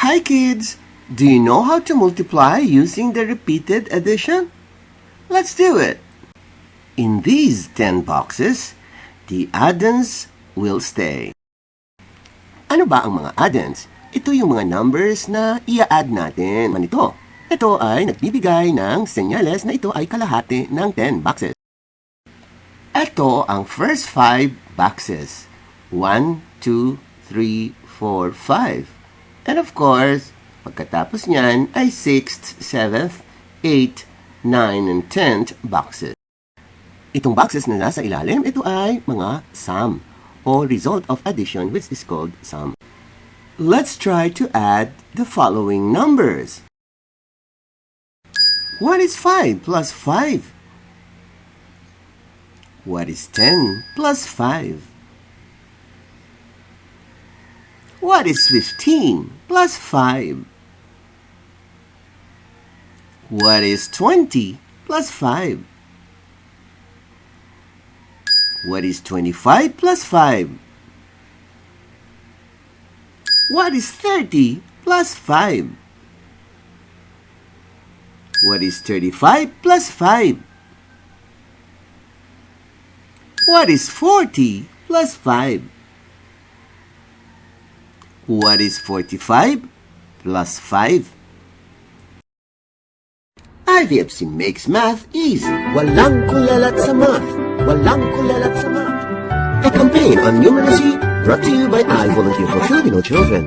Hi kids! Do you know how to multiply using the repeated addition? Let's do it! In these 10 boxes, the addends will stay. Ano ba ang mga addends? Ito yung mga numbers na i-add natin. Manito. Ito ay nagbibigay ng senyales na ito ay kalahati ng 10 boxes. Ito ang first 5 boxes. 1, 2, 3, 4, 5. And of course, pagkatapos niyan ay 6th, 7th, 8th, 9th, and 10th boxes. Itong boxes na nasa ilalim, ito ay mga sum o result of addition which is called sum. Let's try to add the following numbers. What is 5 plus 5? What is 10 plus 5? What is 15 plus 5? What is 20 plus 5? What is 25 plus 5? What is 30 plus 5? What is 35 plus 5? What is 40 plus 5? What is 45 plus 5? IVFC makes math easy. Walang kulelat sa math. Walang kulelat sa math. A campaign on numeracy brought to you by I Volunteer for Filipino Children.